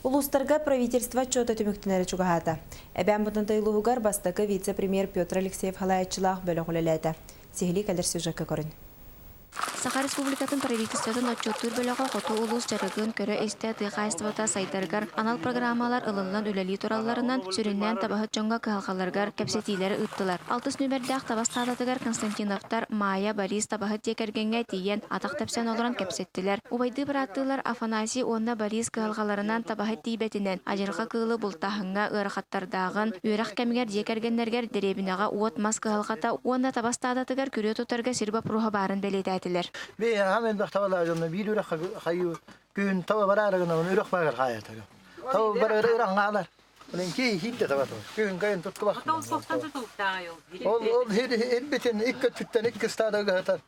Улуустарга правительство отчуота түмүктэнэрэ чугаһаата. Эбээн Бытантай улууһугар бастакы вице-премьер Петр Алексеев халаайаччылаах бөлөх үлэлээтэ. Сиһилии кэлэр сюжекка көрүн. Саха Республикатын правительствотын отчуоттуур бөлөҕө хоту улуус дьарыгын көрө-истэ тыа хаһаайыстыбата сайдарыгар анал программалар ылыллан үлэлии туралларынан, сүрүннээн табаһыт дьоҥҥо кыһалҕаларыгар кэпсэтиилэри ыыттылар. Алтыс нүөмэрдээх таба ыстаадатыгар Константиновтар Майя, Борис табаһыт дьиэ кэргэҥҥэ тиийэн атах тэпсэн олорон кэпсэттилэр. Убайдыы-бырааттыылар Афанасий уонна Борис кыһалҕаларынан табаһыт тиийбэтинэн, адьырҕа кыылы бултааһыҥҥа ыарахаттардааҕын, үөрэх кэмигэр дьиэ кэргэннэригэр дэриэбинэҕэ уот-мас кыһалҕата уонна таба ыстаадатыгар күрүө тутарга сир боппуруоһа баарын бэлиэтээтилэр. Бэйэҕэ элбэх табалаах дьонно биир үрэх хайыы күн таба бараары гынабын үрэх баар хаайатар. Таба барары ыраҥаалар. Онон кии хиитте таба Күн кайын туттубах. Ол ол хирбитин икки өттүттэн икки ыстаада ыгыһатар.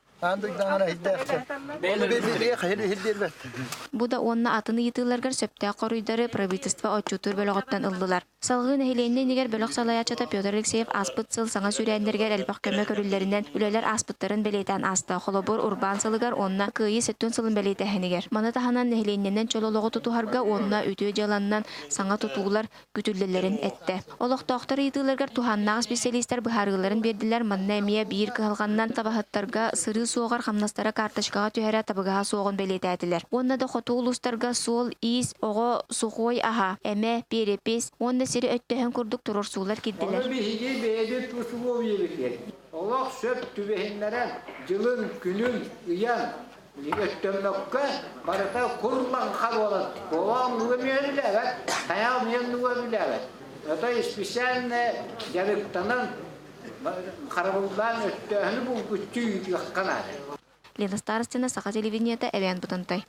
Бу да уонна атын ыйытыыларгар сөптөөх хоруйдары правительство отчуоттуур бөлөҕүттэн ыллылар. Салгыы нэһилиэнньэ иннигэр бөлөх салайааччыта Петр Алексеев ааспыт сыл саҥа сүүрээннэригэр элбэх көмө көрүллэринэн үлэлэр ааспыттарын бэлиэтээн ааста. Холобур, урбаан сылыгар уонна Кыайыы сэттион сылын бэлиэтээһинигэр. Маны таһынан нэһилиэнньэнэн чөл олоҕу тутуһарга уонна үтүө дьыаланнан саҥа тутуулар күтүллэллэрин эттэ. Олохтоохтор ыйытыыларыгар туһааннаах исписэлиистэр быһаарыыларын биэрдилэр. Манна эмиэ биир кыһалҕаннан табаһыттарга сырыы суоҕар хамнастара карточкаҕа түһэрэ табыгаһа суоҕун бэлиэтээтилэр. Уонна да хоту улуустарга суол-иис, оҕо сухой аһа, эмэ, перепись уонна сири өттөһөн курдук туруорсуулар киирдилэр. Ону биһиги бэйэбит усулуобуйабытыгар олох сөп түбэһиннэрэн дьылын, күнүн ыйан Өттөммөккө барыта кур-лаҥха буолан, оҕо мүөллээбэт, хайаан мүөллээбэт. Отой специально дьарыктанан, харабыллаан өттөөһүнү булгуччу ыытыахха наада. Лена Старостина, Саха телевидениета, Эбээн Бытантай.